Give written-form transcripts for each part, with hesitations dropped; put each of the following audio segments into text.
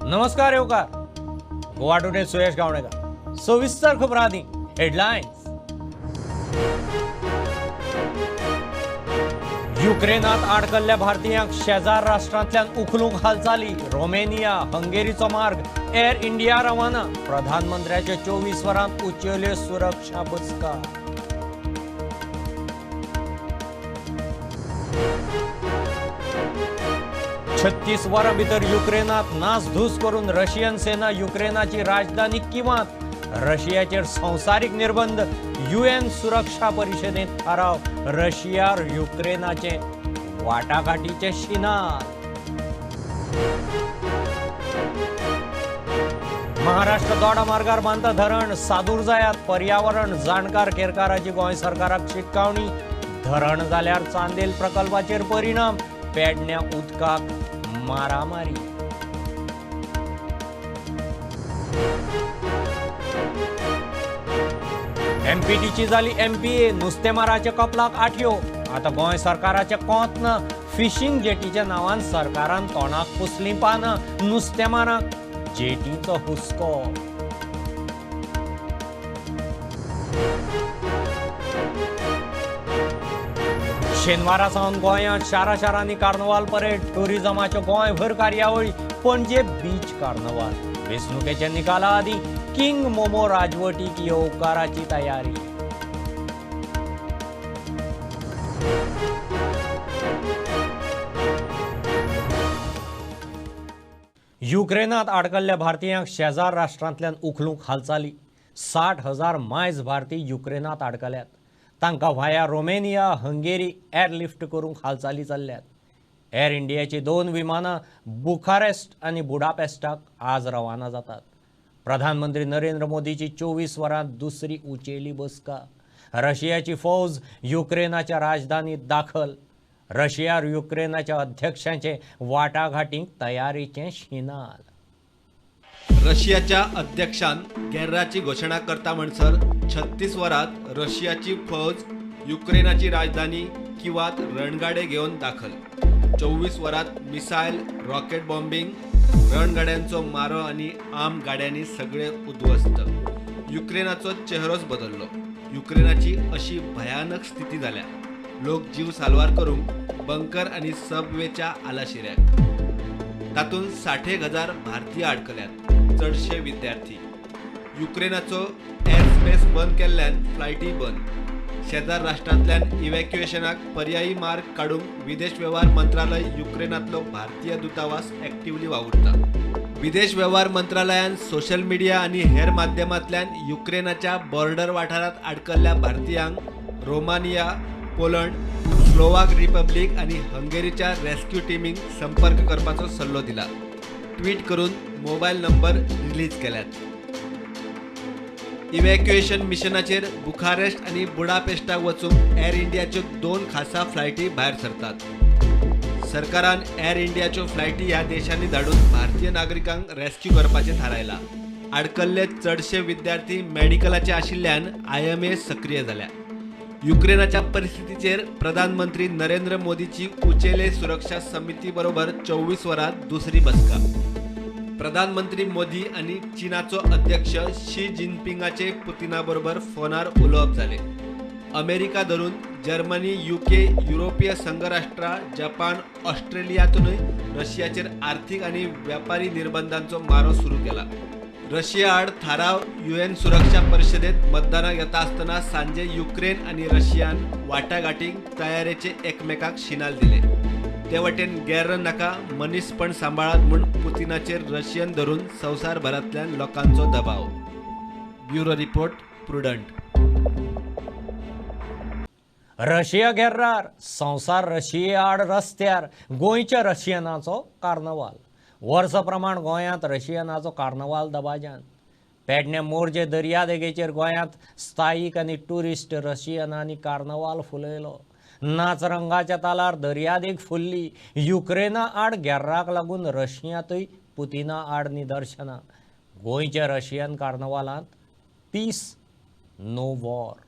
नमस्कार येवकार. गोवा टुडे सुयश गावणेकर. सविस्तर खबर आदी हेडलायन्स. युक्रेनात आडकल्ल्या भारतीयांक शेजार राष्ट्रांतल्यान उखलूंक हालचाली. रोमेनिया हंगेरीचो मार्ग एअर इंडिया रवाना. प्रधानमंत्र्याच्या 24 वरांत उचेल्यो सुरक्षा बसका. 36 वरां भितर युक्रेनात नासधूस करून रशियन सेना युक्रेनाची राजधानी किवांत. रशियाचेर संवसारीक निर्बंध. युएन सुरक्षा परिषदेंत थाराव. रशिया युक्रेनाचे वाटाघाटीचे शिनाल. महाराष्ट्र दोडा मार्गार बांदता धरण. सादूर जायात पर्यावरण जाणकार केरकाराची गोंय सरकाराक शिटकावणी. धरण जाल्यार चांदेल प्रकल्पाचेर परिणाम. पेडण्या उदकाक मारामारी. एमपीटीची जाली एमपीए. नुस्तेमाराच्या कपलाक आठयो. आतां गोंय सरकाराच्या कोंत ना. फिशींग जेटीच्या नांवान सरकारान तोंडाक पुसलीं पानां. नुस्तेमारांक जेटीचो हुस्को. शेनवारा सावन गोंयांत शारा शारांनी कार्नवाल परेड. टुरिझमाच्यो गोंयभर कार्यावळी. Panaji beach carnival. वेंचणुकेच्या निकाला आदीं किंग मोमो राजवटीक येवकाराची तयारी. युक्रेनात आडकल्ल्या भारतीयांक शेजार राष्ट्रांतल्यान उखलूंक हालचाली. 60,000 मायज भारतीय युक्रेनात आडकल्यात. तांकां व्हाया रोमेनिया हंगेरी एअरलिफ्ट करूंक हालचाली चल्ल्यात. एअर इंडियाची 2 विमानां बुखारेस्ट आनी बुडापेस्टाक आज रवाना जातात. प्रधानमंत्री नरेंद्र मोदीची 24 वरांत दुसरी उचेली बसका. रशियाची फौज युक्रेनाच्या राजधानीत दाखल. रशिया युक्रेनाच्या अध्यक्षांचे वाटाघाटींक तयारीचें शिनाल. रशियाच्या अध्यक्षान गेर्राची घोशणा करता म्हणसर 36 वरात रशियाची फौज युक्रेनाची राजधानी किवात रणगाडे घेवन दाखल. 24 वरात मिसायल, रॉकेट बॉम्बिंग, रणगाड्यांचो मारो आनी आर्म गाड्यांनी सगळे उद्ध्वस्त. युक्रेनाचो चेहरोच बदललो. युक्रेनाची अशी भयानक स्थिती जाल्या. लोक जीव साल्वार करूंक बंकर आनी सबवेच्या आलाशिऱ्याक. तातूंत 60,000 भारतीय आडकल्यात, चडशे विद्यार्थी. युक्रेनाचो एअरस्पेस बंद केल्ल्यान फ्लायटी बंद. शेजार राष्ट्रांतल्यान इव्हॅक्युएशनाक पर्यायी मार्ग काडूंक विदेश वेव्हार मंत्रालय युक्रेनांतलो भारतीय दूतावास एक्टिवली वावुरता. विदेश वेव्हार मंत्रालयान सोशल मिडिया आनी हेर माध्यमांतल्यान युक्रेनाच्या बॉर्डर वाठारांत आडकल्ल्या भारतीयांक रोमानिया, पोलंड, स्लोवाक रिपब्लिक आनी हंगेरीच्या रेस्क्यू टिमींक संपर्क करपाचो सल्लो दिला. ट्वीट करून मोबायल नंबर रिलीज केल्यात. इव्हॅक्युएशन मिशनाचेर बुखारेस्ट आनी बुडापेस्टाक वचूंक एअर इंडियाच्यो 2 खासा फ्लायटी भायर सरतात. सरकारान एअर इंडियाच्यो फ्लायटी ह्या देशांनी धाडून भारतीय नागरिकांक रेस्क्यू करपाचें थारायलां. आडकल्ले चडशे विद्यार्थी मेडिकलाचे आशिल्ल्यान IMA सक्रीय जाल्या. युक्रेनाच्या परिस्थितीचेर प्रधानमंत्री नरेंद्र मोदीची उचेले सुरक्षा समिती बरोबर 24 वरात दुसरी बसका. प्रधानमंत्री मोदी आनी चीनाचो अध्यक्ष शी जिनपिंगाचे पुतिना बरोबर फोनार उलोवप जालें. अमेरिका धरून जर्मनी, यूके, युरोपीय संघराष्ट्रां, जपान, ऑस्ट्रेलियांतूनय रशियाचेर आर्थिक आनी व्यापारी निर्बंधांचो मारो सुरू केला. रशिया आड थाराव युएन सुरक्षा परिषदेत मतदानाक येता आसतना सांजे युक्रेन आनी रशियान वाटाघाटींक तयारेचे एकमेकाक शिनाल दिले. ते वटेन गेर्र नाका मनीसपण सांबाळात म्हूण पुतिनाचेर रशियन धरून संवसारभरांतल्यान लोकांचो दबाव. Bureau report, Prudent. Russia गेर्रार, संवसार रशिये आड रस्त्यार. गोंयच्या रशियनाचो कार्नवाल. वर्सा प्रमाण गोंयांत रशियनाचो कार्नवाल दबाज्यान. पेडणे मोरजे दर्यादेगेचेर गोंयांत स्थायीक आनी ट्युरिस्ट रशियनांनी कार्नवाल फुलयलो. नाच रंगाच्या तालार दर्यादेग फुल्ली. युक्रेना आड गेर्राक लागून रशियांतूय पुतिना आड निदर्शनां. गोंयच्या रशियन कार्नवालांत peace no war.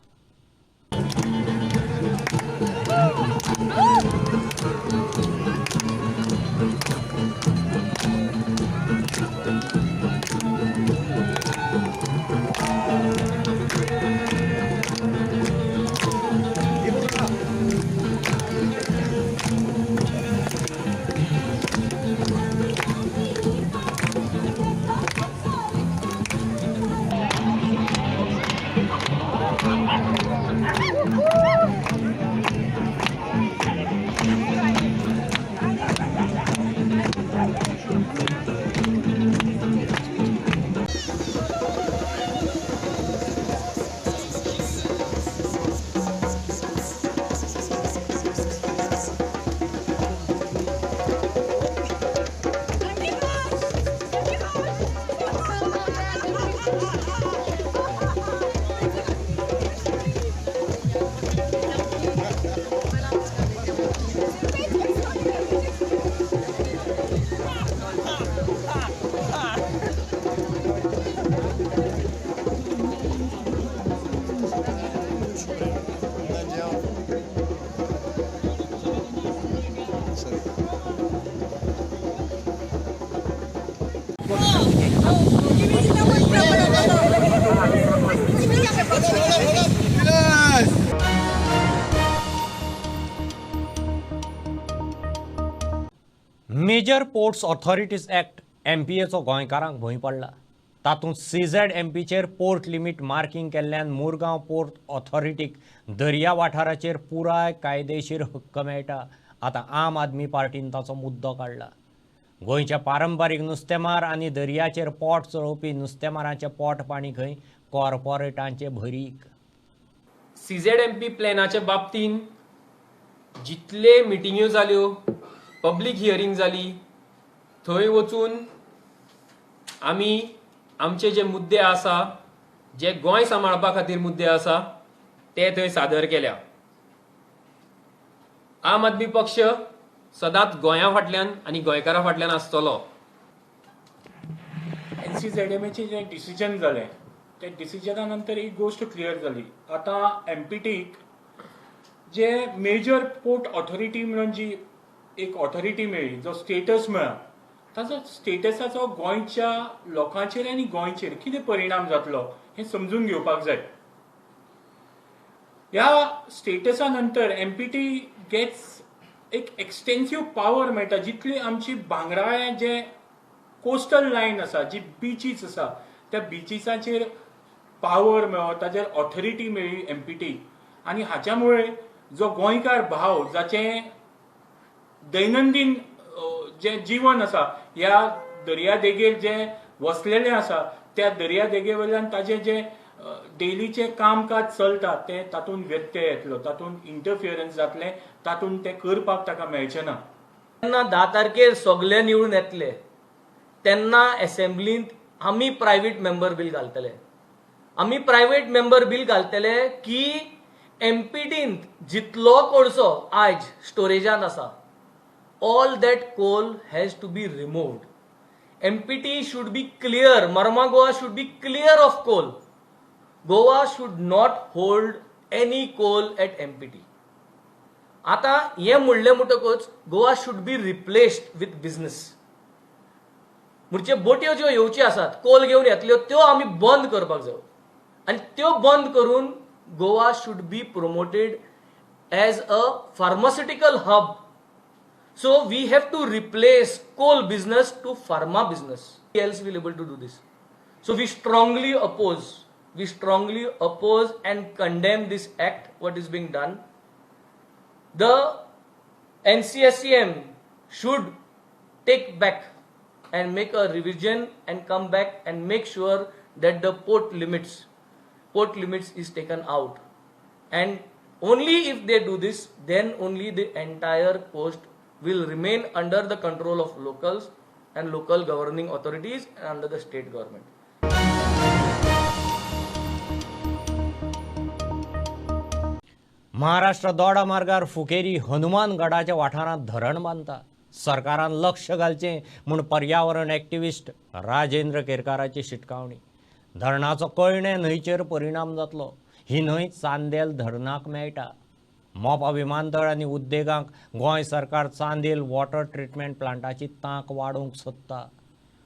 Major ports authorities act एमपीएचो गोंयकारांक भंय पडला. तातूंत सीझेड एमपीचेर पोर्ट लिमीट मार्किंग केल्ल्यान मुरगांव पोर्ट ऑथॉरिटीक दर्या वाठाराचेर पुराय कायदेशीर हक्क मेळटा. आतां आम आदमी पार्टीन ताचो मुद्दो काडला. गोंयच्या पारंपारीक नुस्तेमार आनी दर्याचेर पोट चलोवपी नुस्तेमारांचें पोट पाणी खंय कॉर्पोरेटांचे भरीक. सीझेड एमपी प्लॅनाच्या बाबतींत जितले मिटिंग्यो जाल्यो, पब्लीक हियरींग जाली, थंय वचून आमी आमचे जे मुद्दे आसा, जे गोंय सांबाळपा खातीर मुद्दे आसा ते थंय सादर केल्या. आम आदमी पक्ष सदांच गोंया फाटल्यान आनी गोंयकारा फाटल्यान आसतलो. एनसीझेडएमएचें जें डिसिजन जालें त्या डिसिजना नंतर एक गोश्ट क्लियर जाली. आतां एमपीटीक जे मेजर पोर्ट ऑथॉरिटी म्हणून जी एक ऑथॉरिटी मेळ्ळी, जो स्टेटस मेळ्ळा, ताचो स्टेटसाचो गोंयच्या लोकांचेर आनी गोंयचेर कितें परिणाम जातलो हें समजून घेवपाक जाय. ह्या स्टेटसा नंतर एमपीटी गेट्स एक एक्सटेन्सीव पावर मेळटा. जितली आमची भांगराळे जे कोस्टल लायन आसा, जी बिचीस आसा, त्या बिचीसाचेर पावर मेळ्ळो, ताचेर ऑथॉरिटी मेळ्ळी एमपीटी. आनी हाच्या मुळे जो गोंयकार भाव जाचें दैनंदीन जें जीवन आसा, ह्या दर्या देगेर जें वसलेलें आसा, त्या दर्या देगे वयल्यान ताजें जें डेलीचें कामकाज चलता तें तातूंत व्यत्यय येतलो, तातूंत इंटरफियरन्स जातलें, तातूंत तें करपाक ताका मेळचें ना. तेन्ना 10 तारखेर सगळे निवडून येतले तेन्ना एसेंब्लींत आमी प्रायव्हेट मेंबर बील घालतले. आमी प्रायव्हेट मेंबर बील घालतले की एमपीटींत जितलो कोळसो आयज स्टोरेजांत आसा, all that coal has to be removed. MPT should be clear. Marmagoa should be clear of coal. Goa should not hold any coal at MPT. आता हे म्हणलें म्हणटकच Goa should be replaced with business. म्हणजे बोट्यो ज्यो येवच्यो आसात, कोल घेवन येतल्यो, त्यो आमी बंद करपाक जाय आनी त्यो बंद करून Goa should be promoted as a pharmaceutical hub. So we have to replace coal business to pharma business. Else will able to do this. So we strongly oppose. We strongly oppose and condemn this act, what is being done. The NCSCM should take back and make a revision and come back and make sure that the port limits is taken out. And only if they do this, then only the entire coast will remain under the control of locals and local governing authorities and under the state government. Maharashtra Doda मार्गार फुकेरी हनुमानगडाच्या वाठारांत धरण बांदता. सरकारान लक्ष घालचें म्हूण पर्यावरण activist Rajendra केरकाराची शिटकावणी. धरणाचो कळणे न्हंयचेर परिणाम जातलो. ही न्हंय चांदेल धरणाक मेळटा. मोपा विमानतळ आनी उद्देगांक गोंय सरकार चांदेल वॉटर ट्रिटमेंट प्लांटाची तांक वाडोवंक सोदता.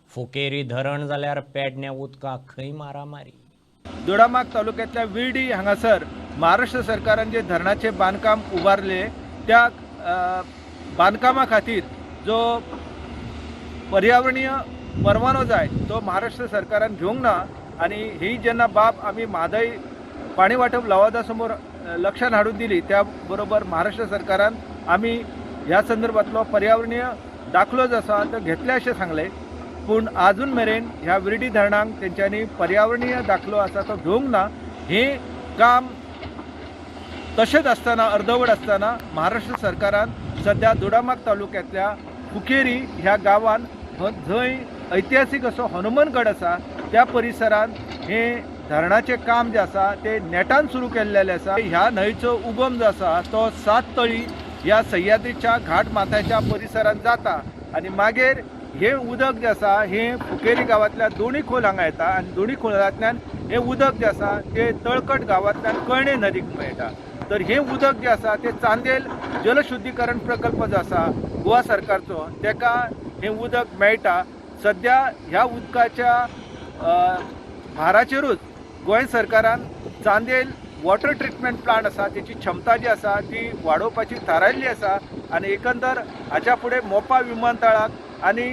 फुकेरी धरण जाल्यार पेडण्या उदकाक खंय मारामारी. दोडामार्ग तालुक्यातल्या विर्डी हांगासर महाराष्ट्र सरकारान जे धरणाचे बांदकाम उबारले त्या बांदकामा खातीर जो पर्यावरणीय परवानो जाय तो महाराष्ट्र सरकारान घेवंक ना. आनी ही जेन्ना बाब आमी म्हादय पाणी वाटप लवादा समोर लक्षात हाडून दिली त्या बरोबर महाराष्ट्र सरकारान आमी ह्या संदर्भातलो पर्यावरणीय दाखलो जो आसा तो घेतले अशें सांगलें. पूण आजून मेरेन ह्या विर्डी धरणांक तेंच्यांनी पर्यावरणीय दाखलो आसा तो घेवंक ना. हें काम तशेंच आसतना अर्दवट आसतना महाराष्ट्र सरकारान सद्या दोडामार्ग तालुक्यांतल्या फुकेरी ह्या गांवान जंय ऐतिहासीक असो हनुमानगड आसा त्या परिसरान हें धरणाचें काम जें आसा तें नेटान सुरू केल्लें आसा. ह्या न्हंयचो उगम जो आसा तो सात तळी ह्या सह्याद्रीच्या घाट माथ्याच्या परिसरांत जाता आनी मागीर हें उदक जें आसा हें फुकेरी गांवांतल्या दोणी खोल हांगा येता आनी दोणी खोलांतल्यान हें उदक जें आसा तें तळकट गांवांतल्यान कळणे नदीक मेळटा. तर हें उदक जें आसा तें चांदेल जलशुद्धीकरण प्रकल्प जो आसा गोवा सरकारचो तेका हें उदक मेळटा. सध्या ह्या उदकाच्या भाराचेरूच गोंय सरकारान चांदेल वॉटर ट्रिटमेंट प्लांट आसा तेची क्षमता जी आसा ती वाडोवपाची थारायल्ली आसा आनी एकंदर हाच्या फुडें मोपा विमानतळाक आनी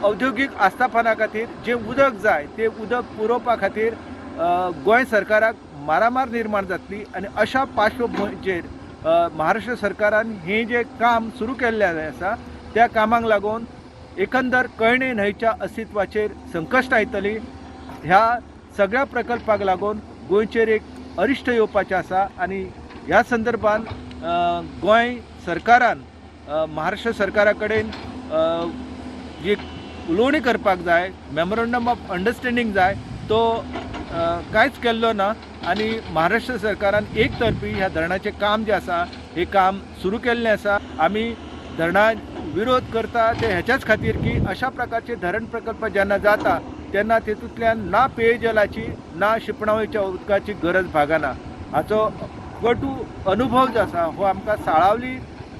औद्योगीक आस्थापना खातीर जें उदक जाय तें उदक पुरोवपा खातीर गोंय सरकाराक मारामार निर्माण जातली आनी अशा पार्श्वभुंयेचेर महाराष्ट्र सरकारान हें जें काम सुरू केल्लें आसा त्या कामाक लागून एकंदर कळणे न्हंयच्या अस्तित्वाचेर संकश्ट येतली. ह्या सगळ्या प्रकल्पाक लागून गोंयचेर एक अरिश्ट येवपाचें आसा आनी ह्या संदर्भान गोंय सरकारान महाराष्ट्र सरकारा कडेन जी उलोवणी करपाक जाय, मेमोरंडम ऑफ अंडरस्टँडींग जाय तो कांयच केल्लो ना आनी महाराष्ट्र सरकारान एक तर्फी ह्या धरणाचें काम जें आसा हें काम सुरू केल्लें आसा. आमी धरणा विरोध करता ते ह्याच्याच खातीर की अशा प्रकारचे धरण प्रकल्प जेन्ना जाता तेन्ना तेतूंतल्यान ना पेयजलाची ना शिंपणावळीच्या उदकाची गरज भागना. हाचो कटू अनुभव जो आसा हो आमकां साळावली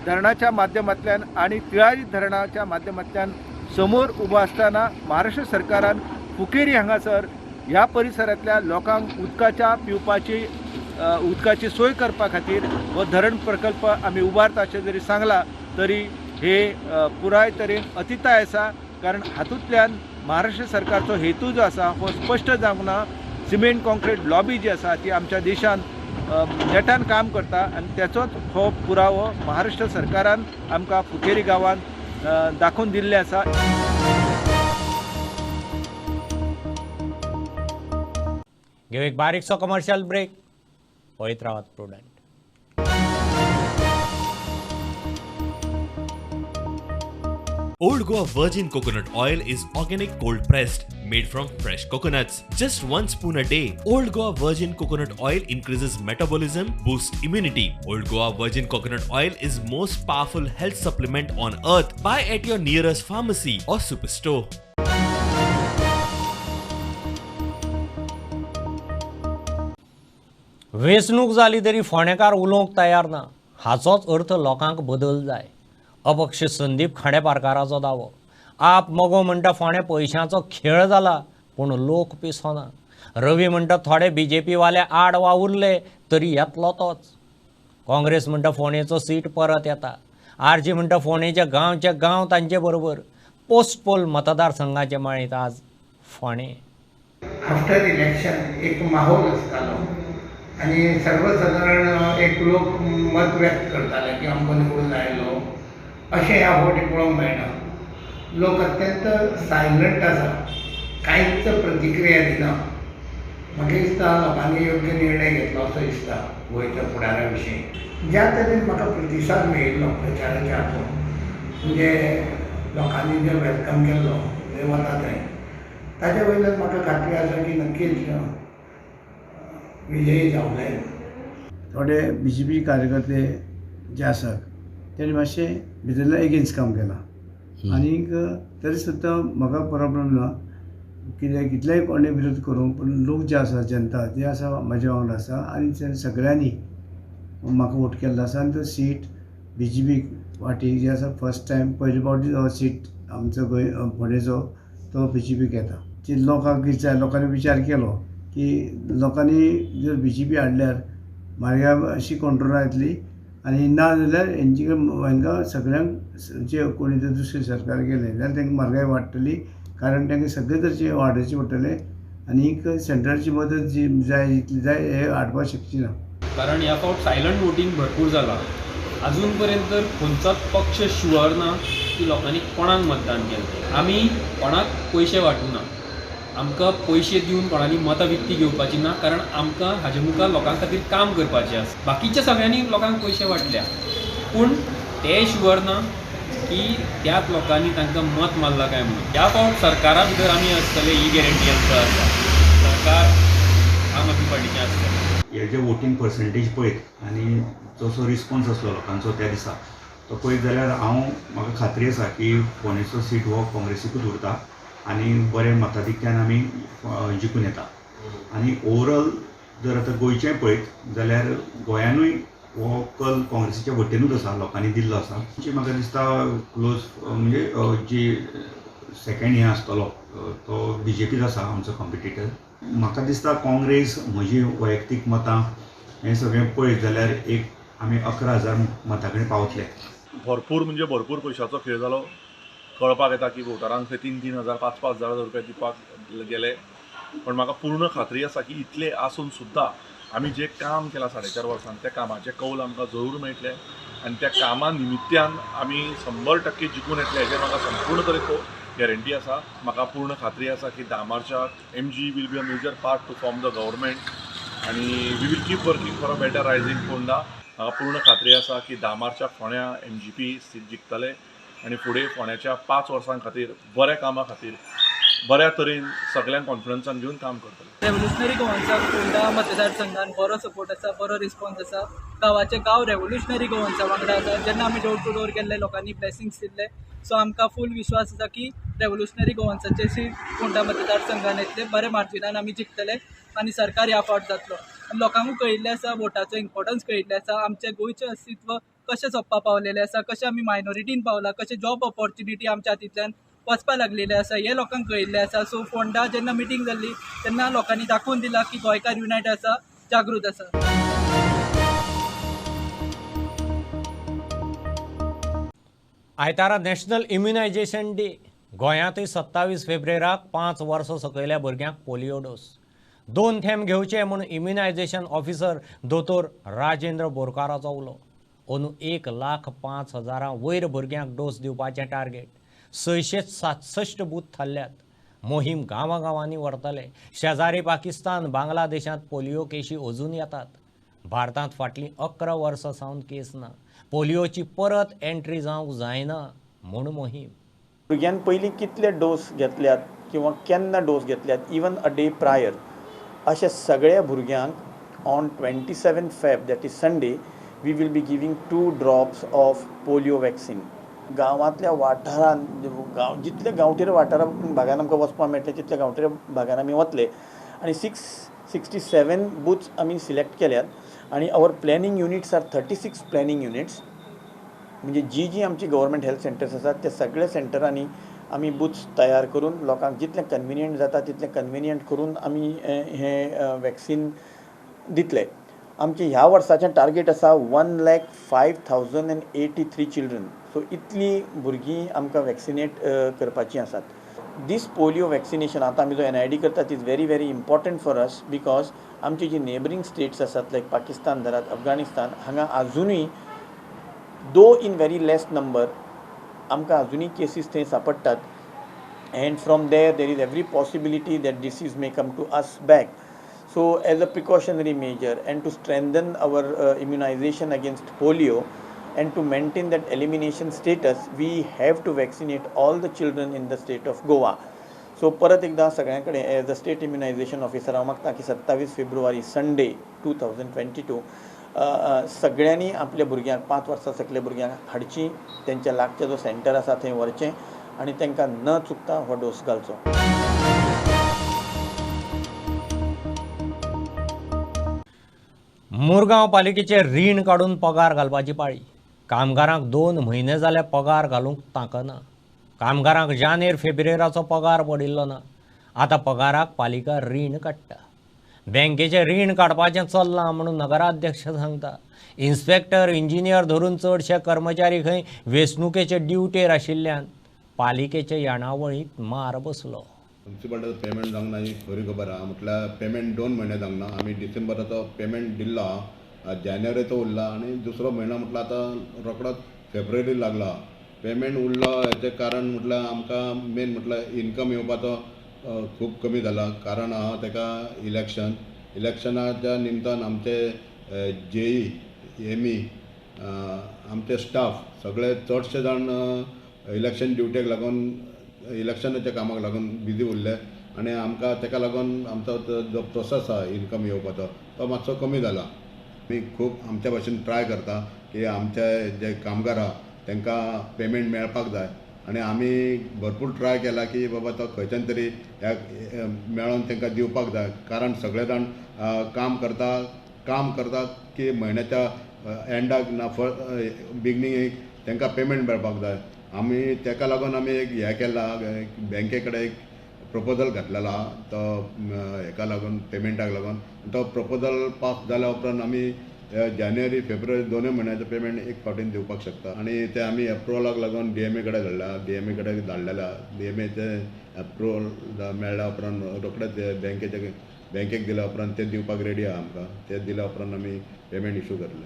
धरणाच्या माध्यमांतल्यान आनी तिळारी धरणाच्या माध्यमांतल्यान समोर उबो आसतना महाराष्ट्र सरकारान फुकेरी हांगासर ह्या परिसरांतल्या लोकांक उदकाच्या पिवपाची उदकाची सोय करपा खातीर हो धरण प्रकल्प आमी उबारता अशें जरी सांगलां तरी हे पुराय तरेन अतिताय आसा, कारण हातूंतल्यान महाराष्ट्र सरकारचो हेतू जो आसा हो स्पश्ट जावंक ना. सिमेंट कॉन्क्रीट लॉबी जी आसा ती आमच्या देशान नेटान काम करता आनी तेचोच हो पुरावो महाराष्ट्र सरकारान आमकां फुकेरी गांवांत दाखोवन दिल्लें आसा. घेऊ एक बारीकसो कमर्शियल ब्रेक, पळयत रावात Prudent. Old Goa Virgin Coconut Oil is organic cold pressed, made from fresh coconuts. Just 1 spoon a day. Old Goa Virgin Coconut Oil increases metabolism, boosts immunity. Old Goa Virgin Coconut Oil is most powerful health supplement on earth. Buy at your nearest pharmacy or superstore. वेंचणूक जाली तरी फोंडेकार उलोवंक तयार ना, हाचोच अर्थ लोकांक बदल जाय. अपक्ष संदीप खांडेपारकाराचो दावो. आप मगो म्हणटा फोंडें पयशांचो खेळ जाला, पूण लोक पिसोना. रवी म्हणटा थोडे बीजेपी वाले आड वावुरले तरी येतलो तोच. काँग्रेस म्हणटा फोंडेचो सीट परत येता. आरजी म्हणटा फोंडेच्या गांवचे गांव तांचे बरोबर. पोस्टपोल मतदारसंघाचे माळेंत आज फोंडें. आफ्टर इलेक्शन एक माहोल आसतालो आनी सर्वसादारण एक लोक मत व्यक्त करताले की आमकां निवडून आयलो, अशें ह्या फावटी पळोवंक मेळना. लोक अत्यंत सायलंट आसा, कांयच प्रतिक्रिया दिना. म्हाका दिसता लोकांनी योग्य निर्णय घेतलो असो दिसता गोंयच्या फुडारा विशीं. ज्या तरेन म्हाका प्रतिसाद मेळिल्लो प्रचाराच्या हातून, म्हणजे लोकांनी जें welcome केल्लो थंय वता थंय, ताजे वयल्यान म्हाका खात्री आसा की नक्कीच विजयी जावंक. थोडे बी जे पी कार्यकर्ते जे आसात तेणी मातशें भितरल्यान एगेन्स्ट काम केलां आनीक तरी सुद्दां म्हाका प्रॉब्लम ना कित्याक कितलेय कोणे विरोध करूं, पूण लोक जे आसा जनता ती आसा म्हाज्या वांगडा आसा आनी सगळ्यांनी म्हाका वोट केल्लो आसा आनी तो सीट बी जे पी वाटी जी आसा फर्स्ट टायम पयले फावटी हो सीट आमचो गोंय फोंडेचो तो बी जे पीक येता. ती लोकांक कितें जाय, लोकांनी विचार केलो की लोकांनी जर बी जे पी हाडल्यार म्हारगाय अशी कंट्रोलान येतली आनी ना जाल्यार हेंचे हांकां सगळ्यांक जे कोणी जर दुसरें सरकार गेलें जाल्यार तांकां म्हारगाय वाडटली, कारण तांकां सगळे तरेचे वाडोवचें पडटलें आनीक सेंट्रलची मदत जी जाय जितली जाय हें हाडपाक शकची ना. कारण ह्या फावट सायलंट वोटींग भरपूर जाला. अजून पर्यंत तर खंयचोच पक्ष शुअर ना की लोकांनी कोणाक मतदान केलें. आमी कोणाक पयशे वांटूना, आमकां पयशे दिवन कोणाली मतां विकती घेवपाची ना, कारण आमकां हाजे मुखार लोकां खातीर काम करपाचें आसा. बाकीच्या सगळ्यांनी लोकांक पयशे वांटल्या, पूण ते शुअर ना की त्याच लोकांनी तांकां मत मारलां काय म्हणून. ह्या फावट सरकारा भितर आमी आसतले ही गॅरंटी आमकां आसा. सरकार आम आदमी पार्टीचें आसतलें. हे जे वोटींग पर्संटेज पळयत आनी जसो रिस्पॉन्स आसलो लोकांचो त्या दिसा तो पळयत जाल्यार हांव म्हाका खात्री आसा की फोंडेचो सीट हो काँग्रेसीकूच उरता आनी बरें मताधिक्यान आमी जिखून येता. आनी ओवरऑल जर आतां गोंयचें पळयत जाल्यार गोंयानूय हो कल काँग्रेसीच्या वटेनूच आसा, लोकांनी दिल्लो आसा. जी म्हाका दिसता क्लोज म्हणजे जी सेकेंड हें आसतलो तो बी जे पीच आसा आमचो कॉम्पिटिटर. म्हाका दिसता काँग्रेस, म्हजी वैयक्तीक मतां हें सगळें पळयत जाल्यार एक आमी 11,000 मतां कडेन पावतले. भरपूर म्हणजे भरपूर पयशाचो खेळ जालो. कळपाक येता की वोटरांक थंय 3-3 हजार 5-5 हजार रुपया दिवपाक गेले, पण म्हाका पूर्ण खात्री आसा की इतले आसून सुद्दां आमी जें काम केलां 4.5 वर्सांत त्या कामाचें कौल आमकां जरूर मेळटलें आनी त्या कामा निमित्त्यान आमी 100% जिखून येतले हेजें म्हाका संपूर्ण तरेचो गॅरंटी आसा. म्हाका पूर्ण खात्री आसा की 10 मार्चाक MG will be a major part to form the government आनी we will keep working for a better rising Ponda. म्हाका पूर्ण खात्री आसा की 10 मार्चाक फोंड्या MGP seat जिखतले आनी फुडें फोंड्याच्या 5 वर्सां खातीर बऱ्या कामा खातीर बऱ्या तरेन सगळ्यांक कॉन्फिडन्सान घेवन काम करतले. रेव्होल्युशनरी गोवन्साक फोंडा मतदारसंघान बरो सपोर्ट आसा, बरो रिस्पॉन्स आसा. गांवाचे गांव रेव्होल्युशनरी गोवन्सा वांगडा आसा. जेन्ना आमी डोर टू डोर गेल्ले लोकांनी ब्लेसिंग्स दिल्ले, सो आमकां फूल विश्वास आसा की रेव्होल्युशनरी गोवन्साचे सीट फोंडा मतदारसंघान येतले, बरे मार्जिनान आमी जिखतले आनी सरकार ह्या फावट जातलो. लोकांकूय कळिल्लें आसा, वोटाचो इम्पोर्टन्स कळिल्लें आसा, आमचें गोंयचें अस्तित्व कशें सोंपपा पावलेलें आसा, कशें आमी मायनॉरिटीन पावला, कशें जॉब ऑपॉर्च्युनिटी आमच्या हातींतल्यान वचपा लागलेलें आसा, हें लोकांक कळिल्लें आसा. सो फोंडा जेन्ना मिटींग जाल्ली तेन्ना लोकांनी दाखोवन दिलां की गोंयकार युनायट आसा, जागृत आसा. आयतारा नॅशनल इम्युनायझेशन डे. गोंयांतूय 27 फेब्रुवाराक 5 वर्सां सकयल्या भुरग्यांक पोलियो डोस. 2 थेंब घेवचे म्हूण इम्युनायझेशन ऑफिसर दोतोर राजेंद्र बोरकाराचो उलो. अंदू 1,05,000 वयर भुरग्यांक डोस दिवपाचें टार्गेट. 667 बूथ थारल्यात. मोहीम गांवागांवांनी व्हरतले. शेजारी पाकिस्तान, बांगलादेशांत पोलियो केशी अजून येतात. भारतांत फाटलीं 11 वर्सां सावन केस ना. पोलियोची परत एंट्री जावंक जायना म्हूण मोहीम. भुरग्यान पयलीं कितले डोस घेतल्यात किंवा केन्ना डोस घेतल्यात, इवन अ डे प्रायर, अशा सगळ्या भुरग्यांक on 27 Feb, that is Sunday, we will be giving 2 drops of polio vaccine. गांवांतल्या वाठारांत गांव जितले गांवगिऱ्या वाठारा भागान आमकां वचपाक मेळटलें तितल्या गांवगिऱ्या भागान आमी वतले आनी 667 बूथ्स आमी सिलेक्ट केल्यात आनी our planning units are 36 planning units. म्हणजे जी जी आमची गव्हर्मेंट हेल्थ सेंटर्स आसात त्या सगळ्या सेंटरांनी आमी बूथ्स तयार करून लोकांक जितलें कन्विनियंट जाता तितलें कन्विनियंट करून आमी हें वॅक्सीन दितले. आमचें ह्या वर्साचें टार्गेट आसा 1,05,083 चिल्ड्रन. सो इतलीं भुरगीं आमकां वॅक्सिनेट करपाचीं आसात. दीस पोलियो वॅक्सिनेशन आतां आमी जो NID करतात is very very important for us, because आमची जी नेबरींग स्टेट्स आसात लायक पाकिस्तान धरात, अफगाणिस्तान, हांगा आजुनूय दो इन व्हेरी लेस नंबर आमकां आजुनूय केसीस थंय सांपडटात and from there there is every possibility that disease may come to us back. So as a precautionary measure and to strengthen our immunization against polio and to maintain that elimination status, we have to vaccinate all the children in the state of Goa. So परत एकदा सगळ्यां कडेन as a state immunization officer हांव मागता की 27 फेब्रुवारी Sunday 2022 सगळ्यांनी आपल्या भुरग्यांक 5 वर्सां सकल्या भुरग्यांक हाडची, तेंच्या लागच्या जो सेंटर आसा थंय व्हरचें आनी तांकां न चुकता हो डोस घालचो. मुरगांव पालिकेचे रीण काडून पगार घालपाची पाळी. कामगारांक 2 म्हयने जाल्यार पगार घालूंक तांकना. कामगारांक जानेर फेब्रुवाराचो पगार पडिल्लो ना. आतां पगाराक पालिका रीण काडटा. बँकेचें रीण काडपाचें चल्लां म्हणून नगराध्यक्ष सांगता. इन्स्पेक्टर, इंजिनियर धरून चडशे कर्मचारी खंय वेंचणुकेचे ड्युटेर आशिल्ल्यान पालिकेचे येणावळींत मार बसलो. म्युनिसिपालिटीचो पेमेंट जावंक ना ही खरी खबर आहा. म्हटल्यार पेमेंट 2 म्हयने जावंक ना. आमी डिसेंबराचो पेमेंट दिल्लो आहा, जानेवारीचो उरला आनी दुसरो म्हयनो म्हटल्यार आतां रोखडोच फेब्रुवारी लागला. पेमेंट उरलो हेचें कारण म्हटल्यार आमकां मेन म्हटल्यार इनकम येवपाचो खूब कमी जाला. कारण आहा तेका इलेक्शन, इलेक्शनाच्या निमतान आमचे जेई, एमई, आमचे स्टाफ सगळे चडशे जाण इलेक्शन ड्युटेक लागून, इलेक्शनाच्या कामाक लागून बिजी उरले आनी आमकां तेका लागून आमचो जो प्रोसेस आहा इनकम येवपाचो तो मातसो कमी जाला. आमी खूब आमच्या भाशेन ट्राय करता की आमचे जे कामगार आहा तांकां पेमेंट मेळपाक जाय आनी आमी भरपूर ट्राय केला की बाबा तो खंयच्यान तरी ह्या मेळोन तांकां दिवपाक जाय. कारण सगळे जाण काम करता की म्हयन्याच्या एंडाक ना बिगनिंगेक तांकां पेमेंट मेळपाक जाय. आमी तेका लागून आमी एक हें केला, बँके कडेन एक प्रपोजल घातलेलो आहा तो हेका लागून, पेमेंटाक लागून. तो प्रपोजल पास जाल्या उपरांत आमी जानेवारी फेब्रुवारी दोनूय म्हयन्याचो पेमेंट एक फावटीन दिवपाक शकता. आनी ते आमी एप्रुवलाक लागून डीएमए कडेन धाडला, डीएमए कडेन धाडलेला. डीएमएचे एप्रुवल मेळ्ळ्या उपरांत रोखडेच बँकेचे बँकेक दिल्या उपरांत ते दिवपाक रेडी आहा आमकां. ते दिल्या उपरांत आमी पेमेंट इशू करतले.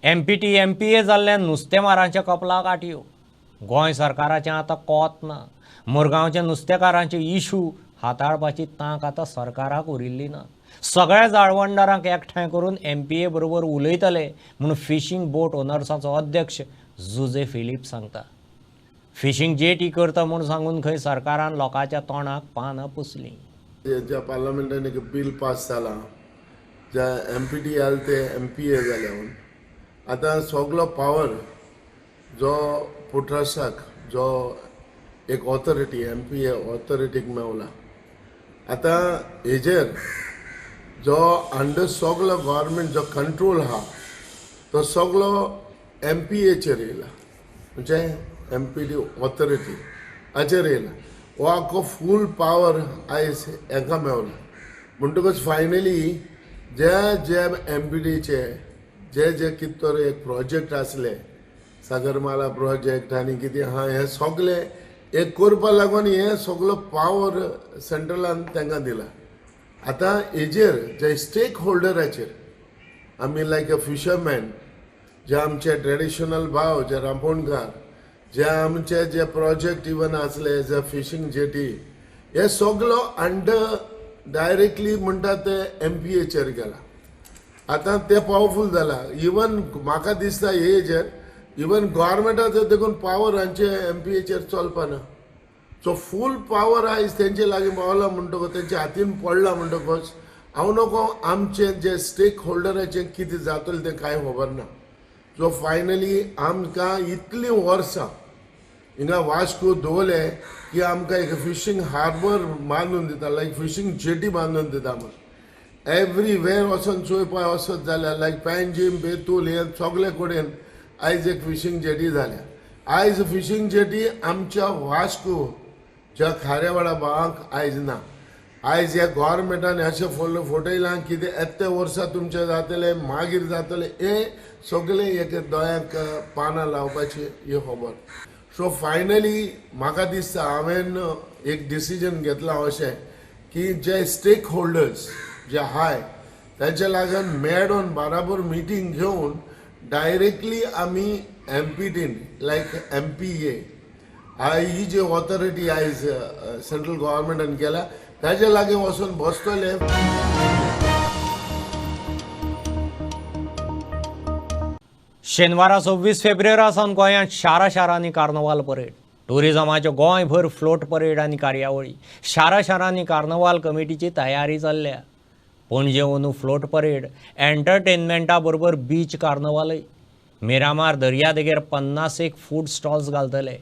एमपीटी एमपीए जाल्ल्यान नुस्तेमारांच्या कपलाक आटयो. गोंय सरकाराचें आतां कोत ना. मुरगांवच्या नुस्तेकारांचे इशू हाताळपाची तांक आतां सरकाराक उरिल्ली ना. सगळ्या जाळवणदारांक एकठांय करून एमपीए बरोबर उलयतले म्हूण फिशींग बोट ओनर्साचो अध्यक्ष जुजे फिलीप सांगता. फिशींग जेटी करता म्हूण सांगून खंय सरकारान लोकांच्या तोंडाक पानां पुसलीं. ज्या पार्लमेंटान एक बील पास जाला, ज्या एमपीटी आल ते एमपीए जाल्या म्हूण आतां सगलो पावर जो पोट्रासाक जो एक ऑथॉरिटी एमपीए ऑथॉरिटीक मेवला. आतां हेजेर जो अंडर सगलो गव्हर्मेंट जो कंट्रोल आहा तो सगलो एमपीएचेर येयला, म्हणजे एमपीटी ऑथॉरिटी हाचेर येयला. हो आख्खो फूल पावर आयज हेंकां मेवला. म्हणटकच फायनली जे जे एमपीटीचे जे जे कितें तर एक प्रोजेक्ट आसले, सागरमाला प्रोजेक्ट आनी कितें आहा, हे सगळे एक करपा लागून हे सगलो पावर सेंट्रलान तांकां दिला. आतां हेजेर जे स्टेक होल्डराचेर आमी लायक अ फिशरमॅन, जे आमचे ट्रेडिशनल भाव, जे रांपोणकार, जे आमचे जे प्रोजेक्ट इवन आसले, जे फिशींग जेटी, हे सगलो अंडर डायरेक्टली म्हणटा ते एमपीएचेर गेला. आतां ते पावरफूल जाला. इवन म्हाका दिसता हे हेजेर इवन गव्हर्मेंटाचो देखून पावर हांचे एमपीएचेर चलपाना. सो फूल पावर आयज तेंचे लागीं पावला म्हणटकच, तेंच्या हातीन पडला म्हणटकच हांव नको आमचे जे स्टेक होल्डराचें कितें जातलें तें कांय खबर ना. सो फायनली आमकां इतलीं वर्सां हिंगा वास्को दवरले की आमकां एक फिशींग हार्बर बांदून दिता, लायक फिशींग जेटी बांदून दिता म्हूण. एवरीवेर वचोन चोयपा वचत जाल्यार लायक पॅनजीम, बेतूल, हे सगळे कडेन आयज एक फिशींग जेटी जाल्या. आयज फिशींग जेटी आमच्या वास्को ज्या खारेवाडा भावांक आयज ना. आयज ह्या गव्हर्मेंटान अशें फटयलां कितें येत्या वर्सा तुमचें जातलें, मागीर जातलें, हें सगळें एक दोळ्यांक पानां लावपाची ही खबर. सो फायनली म्हाका दिसता हांवें एक डिसिजन घेतलां अशें की जे स्टेक होल्डर्स जे आहाय तांचे लागून मेळोन बराबर मिटींग घेवन डायरेक्टली आमी एमपीटीन लायक एमपीए ही जी ऑथॉरिटी आयज सेंट्रल गव्हर्मेंटान केल्या ताजे लागीं वचून बसतले. शेनवारा 26 फेब्रुवारी सावन गोंयांत शारा शारांनी कार्नवाल परेड. टुरिजमाच्यो गोंयभर फ्लोट परेड आनी कार्यावळी. शारा शारांनी कार्नवाल कमिटीची तयारी चल्ल्या. पणजे अंदू फ्लोट परेड, एंटरटेनमेंटा बरोबर बीच कार्नवालय. मिरामार दर्यादेगेर 50 फूड स्टॉल्स घालतले.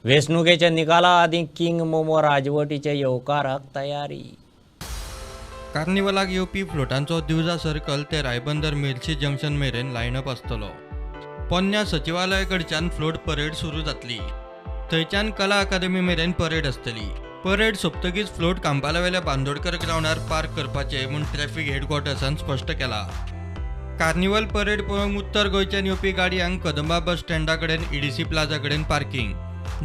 वेंचणुकेच्या निकाला आदीं किंग मोमो राजवटीच्या येवकाराक तयारी. कार्निवलाक येवपी फ्लोटांचो दिवजा सर्कल ते रायबंदर मिर्ची जंक्शन मेरेन लायनअप आसतलो. पोन्न्या सचिवालया कडच्यान फ्लोट परेड सुरू जातली. थंयच्यान कला अकादमी मेरेन परेड आसतली. परेड सोंपतकीच फ्लोट कांपालावेल्या बांदोडकर ग्रावंडार पार्क करपाचें म्हूण ट्रॅफिक हेडक्वॉर्टर्सान स्पश्ट केलां. कार्निवल परेड पळोवंक उत्तर गोंयच्यान येवपी गाडयांक कदंबा बस स्टँडा कडेन ईडीसी प्लाझा कडेन पार्किंग,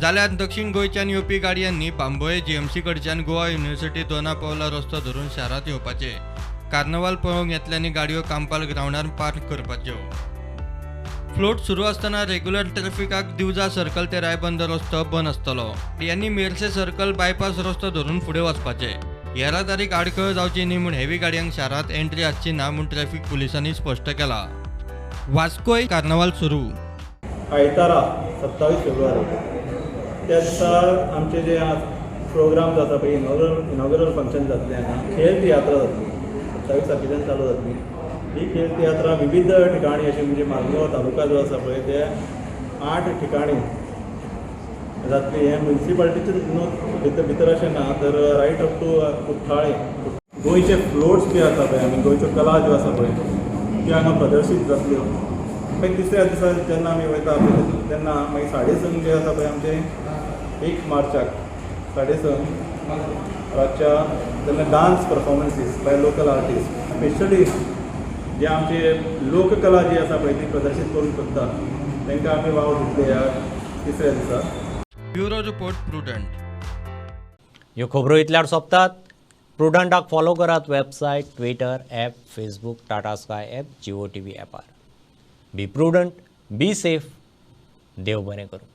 जाल्यार दक्षिण गोंयच्यान येवपी गाडयांनी बांबोळे जीएमसी कडच्यान गोवा युनिव्हर्सिटी दोना पावला रस्तो धरून शारांत येवपाचें. कार्नवाल पळोवंक येतल्यांनी गाडयो कांपाल ग्रावंडार पार्क करपाच्यो. फ्लोट सुरू आसतना रेग्युलर ट्रॅफिकाक दिवजा सर्कल ते रायबंदर रस्तो बंद आसतलो. यांनी मेरसे सर्कल बायपास रस्तो धरून फुडें वचपाचें. येरादारीक आडखळ जावची न्ही म्हूण हेवी गाडयांक शारांत एंट्री आसची ना म्हूण ट्रॅफिक पुलिसांनी स्पश्ट केलां. वास्कोय कार्नवाल सुरू. आयतारा 27 फेब्रुवारी त्या दिसा आमचे जे प्रोग्राम जाता पळय, इनॉग्रल फंक्शन जातलें हांगा, खेळ तियात्रा जातली 27 तारखेच्यान चालू जातली. ही खेळ तियात्रा विविध ठिकाणी अशी म्हणजे मार्मगोवा तालुका जो आसा पळय ते 8 ठिकाणी जातली. हें म्युनिसिपालिटीचे भितर भितर अशें ना तर रायट अप टू कुठ्ठाळे गोंयचे फ्लोट्स बी आसा पळय, आमी गोंयच्यो कला ज्यो आसा पळय त्यो हांगा प्रदर्शीत जातल्यो. मागीर तिसऱ्या दिसा जेन्ना आमी वयता तेन्ना मागीर 6:30 जे आसा पळय आमचें 1 मार्चाक 6:30 रातच्या तेन्ना dance performances by local artist, specially जे आमचे लोककला जी आसा पळय ती प्रदर्शीत करूंक सोदता तांकां आमी वाव दितले ह्या तिसऱ्या दिसा. Bureau report, Prudent. ह्यो खबरो इतल्यार सोंपतात. प्रुडंटाक फॉलो करात website, Twitter, app, Facebook, Tata Sky app, Jio TV ॲपार. Be prudent, be safe. देव बरें करूं.